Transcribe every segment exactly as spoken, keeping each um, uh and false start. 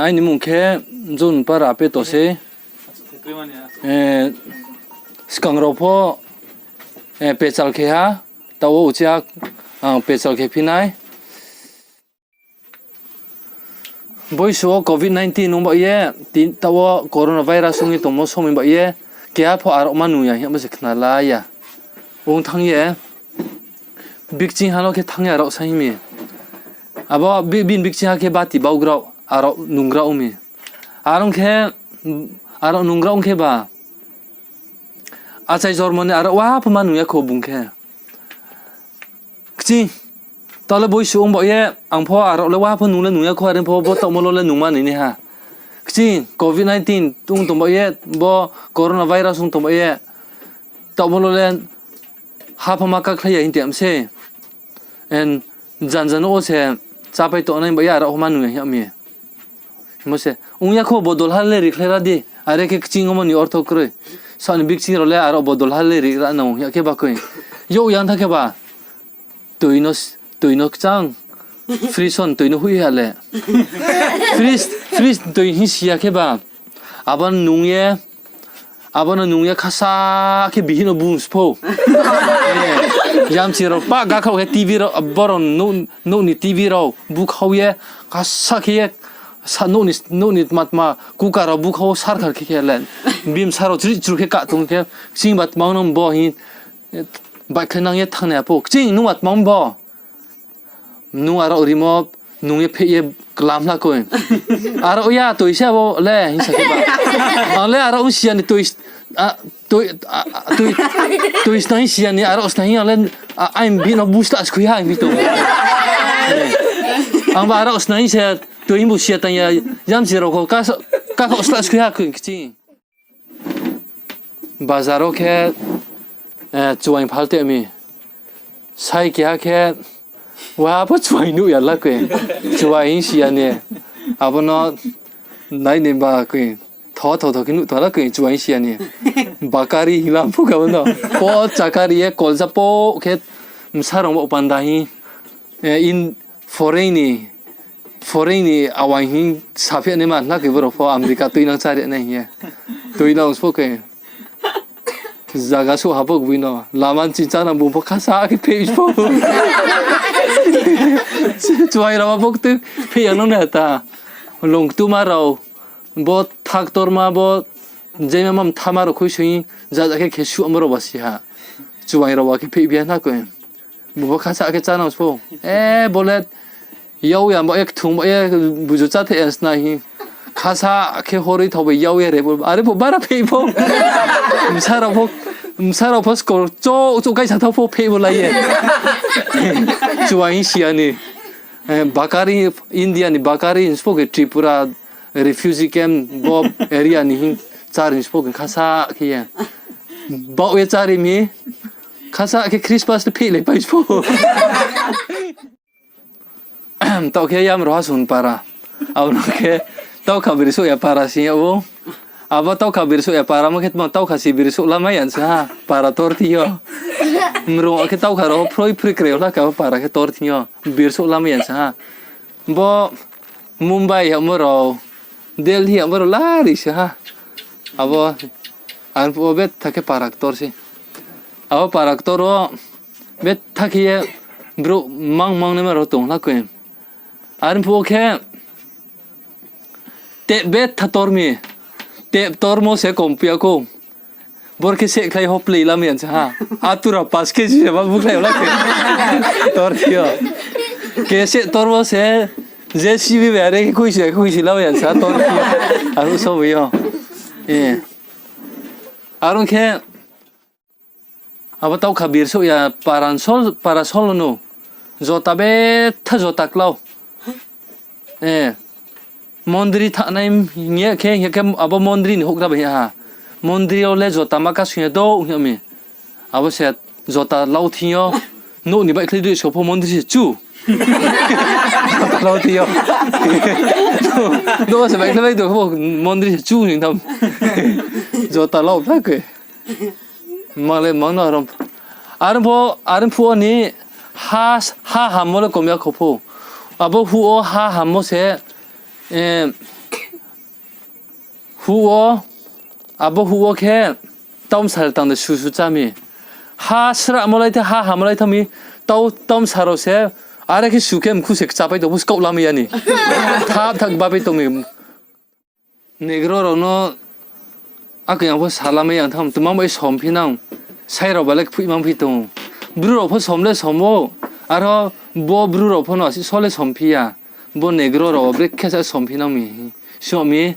Aini mung khe June para Apeto se. Eh, skang rao pho, eh, pechal khe ha, taoh wo uchih ha, ang pechal khe phi nai. Boisu wo covid nineteen ong ba ye, ti-, taoh wo coronavirus ong ye tongmo somoi ba ye, keha pho arao ma nung ya hing ye bo se khna la ya. Ong thanng ye, bikching ha no khe thanng ye arao sa hing mi. Abo bi-, bini bikching ha khe bati baugrao, arao nungrao ong mi. Are ong khe, arao nungrao ong khe ba, achai jormo ni arao wa pho ma nung ya kho bung khe. Kching, taoh le boisu ong ba ye, ang pho arao le wa pho nung le nung ya kho, are pho bo taohmo lo le nung ma nai nai ha. Kching, covid nineteen ong tong ba ye, bo coronavirus ong tong ba ye, taohmo lo le ha pho ma kakhlai ya hing te am se. En, janja nouh wo se chápai tongnai ba ye arao pho ma nung ya hing mi. Himo se, ong ya kho bodol ha le rikhlai ra di, are khe kching omo ni ortho kroi. Saoh ni bikching rao le arao bodol ha le ri ra nang hing ya khe ba koi. Youh yang tha khe ba, tui no s-, tui no kchang, fridge ni tui no hoih ha le. Fridge, fridge ni tui hing si ya khe ba, abo no nung ye, abo no nung ye khasa khe bihih no bung sphou. Yamchi rao pa gakhao khe T V rao, boro nouh, nouh ni T V rao bukhau ye, khasa khe ye, sa nouh ni, nouh ni tma tma cooker rao bukhau sarkar khe khe le. Bimsa rao chri chru khe kah tong khe, kching ba tma ong no bo hing, baihkhlai nang ye thanngnai apho. Kching nung ba tma ong bo. Nung arao rimo, nung ye pheh ye klam hla koi. Arao ya, toi se abo le, hing sa khe ba. Ang le arao ong si ya ni toi, a, toi, a, a, toi, toi sna hing si ya ni, arao sna hing ang le, a, aini bihih no bu sla skhui ha, hing mi tong. Ang ba arao sna hing se, toi hing bu si ya tang ya, yamchi rao kho, ka, kakhao sla skhui ha koi kching. Bazar wo khe, eh, chuaing phal te mi. Sai keha khe, wa pho chuaing nuh ya la koi. Chuaing si ya ni. Abo no nai ni ba koi. Tho tho tho khe nuh tho la koi, chuaing si ya ni. Bakari hing la phuh khe abo no. Po chakari ye kolja po khe bsa rao bo panda hing. Eh, in foreign ni, foreign ni awaing hing saphi nai ma hna khe borao pho America tuinang chári nai hing ye. Tuinang spo khe. Zaga souh ha pho gboi no. Lama ni ching chánang bung pho khasa khe pheh spo. Chuaing rao pho ktu pheh ya no nai ta. Lung ktuma rao. Bo thaktorma bo, jema mam thama rao khui soi, jaja khe khe suh amo rao ba si ha. Chuaing rao ba khe pheh bia hna koi. Bo bo khasa khe chánang spo. E, bo le, yau ya ba ye kthung ba ye, buju chá the ya sna hing. Khasa khe horoi thao bai yau ye re bo, are bo bara pheh pho. Bsa rao pho, bsa rao pho skor chouh chouh kaisa thao pho pheh bo lai ye. Chuaing si ya ni. Eh, Bakari, India ni Bakari hing spo khe Tripura refugee camp bo area ni hing chari hing spo khe khasa khe ye. Baoh ye chari mi khasa khe Christmas le pheh le pai spo. Taoh khe yam roha sun para. Abo no khe taukha biri souh ya para sing ya ou. Abo taukha biri souh ya para mo khe tma taukha si biri souh lamai ya se ha. Para tor thing yo. Mrung khe taukha rao phroi phroi kreo la khe abo para khe tor thing yo. Biri souh lamai ya se ha. Bo Mumbai hamo rao, Delhi hamo rao lari se ha. Abo, ang phuh wo betha khe para ktor se. Abo para ktor wo betha khe ye brouh mang mang naima rao tong la koi. Ang phuh wo khe tep betha tor mi, tep tormo se kom phi ya kou. Bor khe sehkhlai ho plei lamai ya se ha. Atura pas kg se ma bukhlai la khe. Tor thing yo. Khe seh tormo se J C B bai are khe khuisi, khuisi lamai ya se ha tor thing yo. Aro so bai yo. Eh. Aro khe abo taukha biri souh ya para sol, para sol no. Jota betha jota klau. Eh, mondri thanng nai hing ye khe, hing ye khe abo mondri ni houhgra bai ha. Mondri yo le jota ma kasung ya dou hing ye mi. Abo se jota lau thing yo, nouh ni baihkhlai dui so pho mondri se chu. Jota lau thing yo. Nouh se baihkhlai bai dou pho mondri se chu hing tham. Jota lau tha khe. Mang le mang no arom. Are pho, are phuh wo ni ha, ha hammo le kom ya kho pho. Abo huh wo ha hammo se, eh, Huh wo, abo huh wo khe taumsa le tang de su su chá mi. Ha srahmo lai the, ha hamo lai tha mi, tau, taumsa rao se, are khe su khe mkhu se kchapai tong pho skaoh lamai ya ni. Thap thap bapai tong mi. Negro rao no akhe ang pho salamai yang tham, tma bai somphi nang, sai rao ba le kphoih mang phi tong. Bru rao pho som le som ou, aro bo bru rao pho no so le somphi ya. Bo negro rao brekhe sa somphi nang mi, sung mi,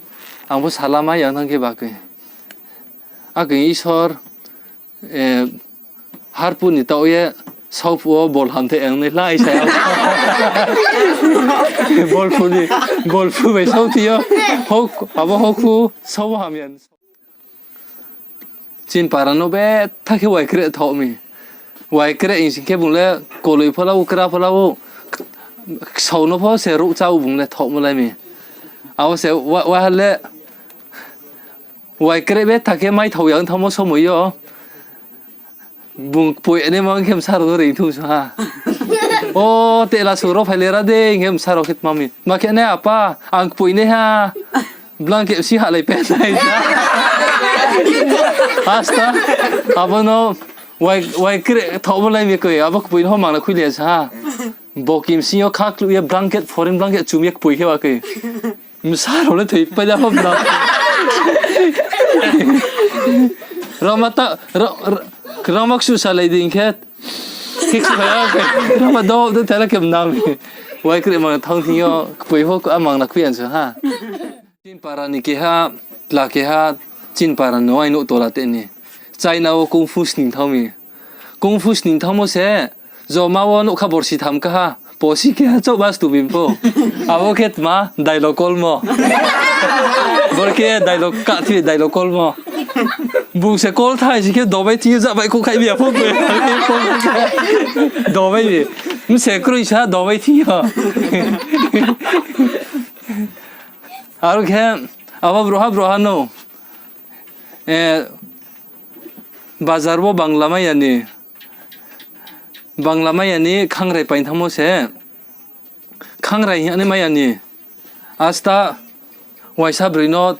ang pho salamai yang thanng khe ba khe. Akhe Isor, harpu ni taoh ye, saophuh wo bol hamthe ang nai lai sa ya. Bolphu ni, bolphu bai saothi yo, abo hokhu, sao ham ya. Chini para no betha khe waikreh thaoh mi. Waikreh hing sing khe bung le koloi pho la ou, kra pho la ou, ksao no pho se ruh chá ou bung le thaohmo lai mi. Abo se wa, wa le waikreh betha khe maithao ya ong thanngmo somoi yo. Bung kpoi naima ong khe bsa rao no reing thung sung ha. O, tela sung rao phai le ra de hing khe bsa rao khe tma mi. Ma khe nai apa, ang kpoi nai ha. Blanket si halai pe nai. Asta, abo no wai, waikreh thaohmo lai mi koi, abo kpoi no mang na khui le sa ha. Bo kim sing yo khakluh ye blanket, foreign blanket chum ye kpoi khe ba khe. Bsa rao le thoi pai da pho bla. Rama ta, ra-, ra-, rama ksu salai di hing khe. Khe ksu kha ya khe. Rama do de tela khe mnam. Waikreh mang thanng thing yo, kpoi pho a mang na khui ya sung ha. Chini para ni keha, tla keha, chini para no ai nouh tola te ni. China wo kung fu sning thanng mi. Kung fu sning thanngmo se, joma wo nougkha borsi tham kaha, posi keha chouh bas tu bini pho. Abo khe tma, dailog kolmo. Bor khe dailog kathi, dailog kolmo. Bung se kol thai si khe dobai thing yo, ja bai khouhkhai mi ya pho. Dobai mi. Bse kroi sa dobai thing yo. Aro khe, abo broha broha no, bazar wo bangla mai ya ni, bangla mai ya ni khangrai pai thanngmo se, khangrai hing ye mai ya ni, asta, waisa broi no,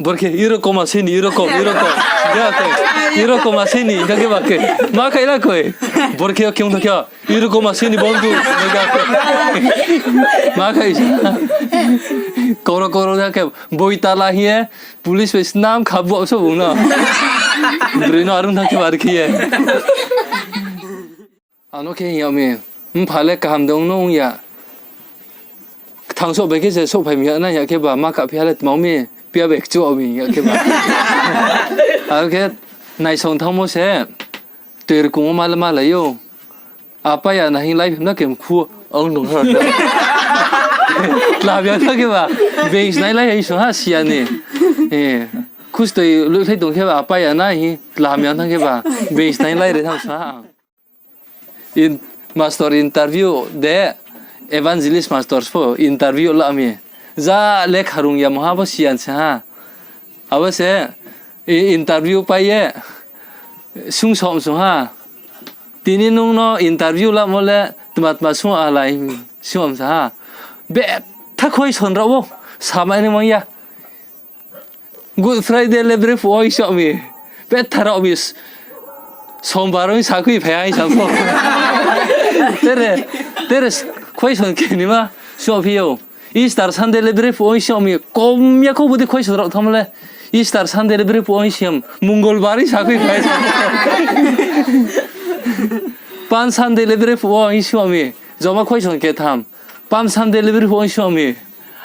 bor khe, irokom a se ni, irokom, irokom, irokom a se ni, hing khe ba khe, ma khai la koi, bor khe, khe ong tha khe, irokom a se ni bondhu, ma khai, koro koro tha khe, boi tala hing ye, police bai snam kha bo so bung no, broi no arung tha khe ba ri khe ye. Ano khe hing yag mi, mpha le kaham de ong no ong ya. Kthang souh bai khe se souhphai mi ya nai ya khe ba, ma kahphi ha le tma ong mi, pia bai kchu mi ya khe ba. Aro khe naisong thanngmo se, toi rkong wo ma le malai ou. Apa ya na hing lai phim na khe mkhu, ang nung ha. Tlam ya thanng khe ba, being snai lai hai sung ha si ya ni. Khustoi luikhlai tong khe ba, apa ya na hing tlam ya thanng khe ba, being snai lai ri thanng sung ha. Master interview de, evangelist master pho interview la mi. Ja lekha rung ya mungha bo si ya se ha. Abo se interview pai ye sung som sung ha. Tini nung no interview lamo le tma tma sung alai sung sa ha. Betha question rao wo samai ni mang ya. Good Friday le brephuh wo hing song mi. Betha rao mi. Sombar wo hing sakhui phai ha hing sa pho. Tere, tere question khe ni ma song phi ou. Easter Sunday le brephuh wo hing song mi. Kom ya khou bodi question rao thanngmo le. Easter Sunday le brephuh wo hing song. Mongolbar hing sakhui phai. Palm Sunday le brephuh wo hing song mi. Joma question khe tham. Palm Sunday le brephuh wo hing song mi.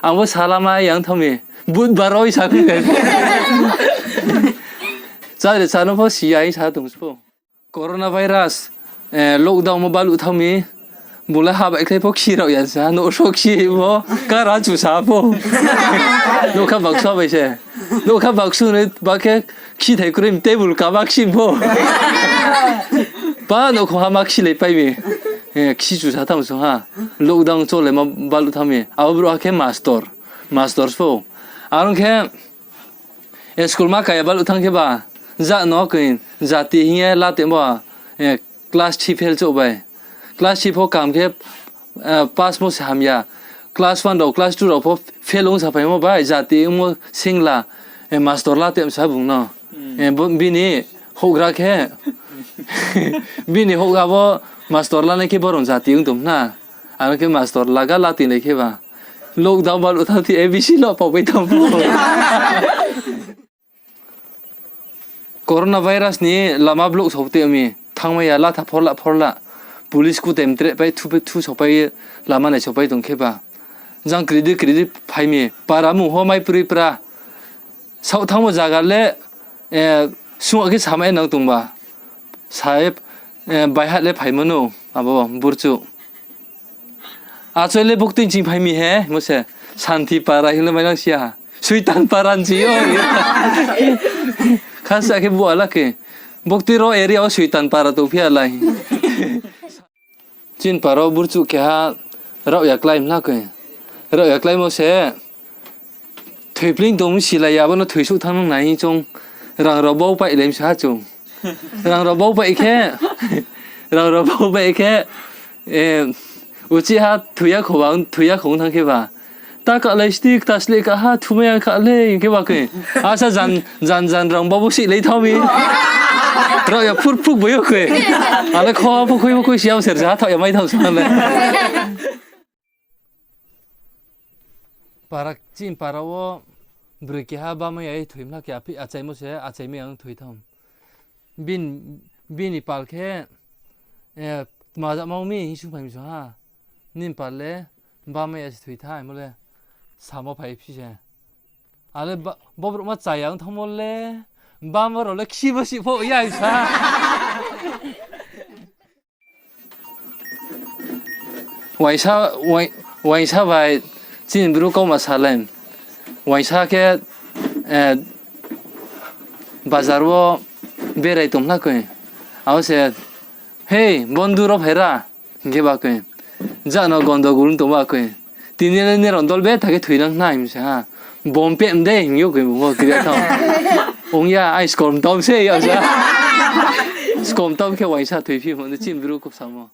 Ang bo salama yang thanng mi. Budbar wo hing sakhui phai. Chare chano pho si ya hing sa tong spo. Coronavirus, lockdown mo baluh thanng mi. Bung le ha baihkhlai pho khi rao ya sa, nouh so khi mo, kara chu sa pho. Nougkha baksa bai se. Nougkha baksu ni ba khe khi thai kroi mi table kama khi pho. Pa nouhkhong ha ma khilai pai mi. Khi chu sa thanng sung ha. Lockdown chole ma baluh thanng mi. Abo brouh ha khe master. Master pho. Are ong khe school ma kaya baluh thanng khe ba, ja no koi, jati hing ye la tei ba, class three fail chouh bai. Class three pho kaham khe pass mo se hamya. Class one rao, class two rao pho fail ong saphaimo bai, jati ongmo singla. Mastor la tei msa bung no. Bini houhgra khe, bini houhgra bo mastor lanai khe boron jati ong tong na. Aro khe mastor laga la tinglai khe ba. Lockdown ba lockdown ti A B C lo pao bai tong pho. Coronavirus ni lama block sao tei mi, thanngmai ya, latha phorla phorla, police kutem tre pai thu pai thu sao pai, lama nai sao pai tong khe ba. Jang kridi kridi phai mi, para mung ho mai proi pra. Saoh thanngmo zaga le, sung khe samai nang tong ba. Sa ye, baiha le phaimo no, abo burchuh. Achoi le buktui ching phai mi he, mo se, Santi para hing le mai nang si ya. Soitan para ni si yo. Khasa khe bu ala khe. Buktui ro area wo Soitan para tongphi ya lai. Chini para wo burchuh keha raohya klái mla khe. Raohya kláimo se, thoipling tong silai ya, abo no thoisuh thanng nai hing chung. Rang rao bau paih lai msa ha chung. Rang rao bau paih khe, rang rao bau paih khe, uchih ha thoi ya kho, thoi ya kho ong thanng khe ba. Ta kalai sti, kta sleh ka ha, thumai ya kha le, hing khe ba khe. Asa jan, jan, jan rang bau bo sihlai thanng mi. Raohya phur phuk bai yo khe. Ale kho pho khui pho khui si ya, ser ja thaoh ya mai thaoh sa le. Para, chini para wo broi keha bamai ya ye thoi mla khe, achaimo se, achaimai ya ong thoi thanng. Bini pal khe, tma jama ong mi hing sungphai mi song ha. Nini pal le bamai ya se thoi thanng, mo le samo phaiphi se. Ale bo brouhma chaya ong thanngmo le, bamma rao le khimo si pho ya sa. Waisa, wai-, waisa bai chini bru kauma salai. Waisa khe, bazar wo berai tong hla khe. Abo se, Hei, bondu rao phai ra, hing khe ba khe. Ja no gondogol ong tong ba khe. Tini le nrao dol betha khe thoinang nai hing se ha. Bom peh mdei hing yo khe bung pho kri ya thanng. Ong ya, ai skom tom se ya sa. Skom tom khe waisa thoiphi mo, chini bru khub samo.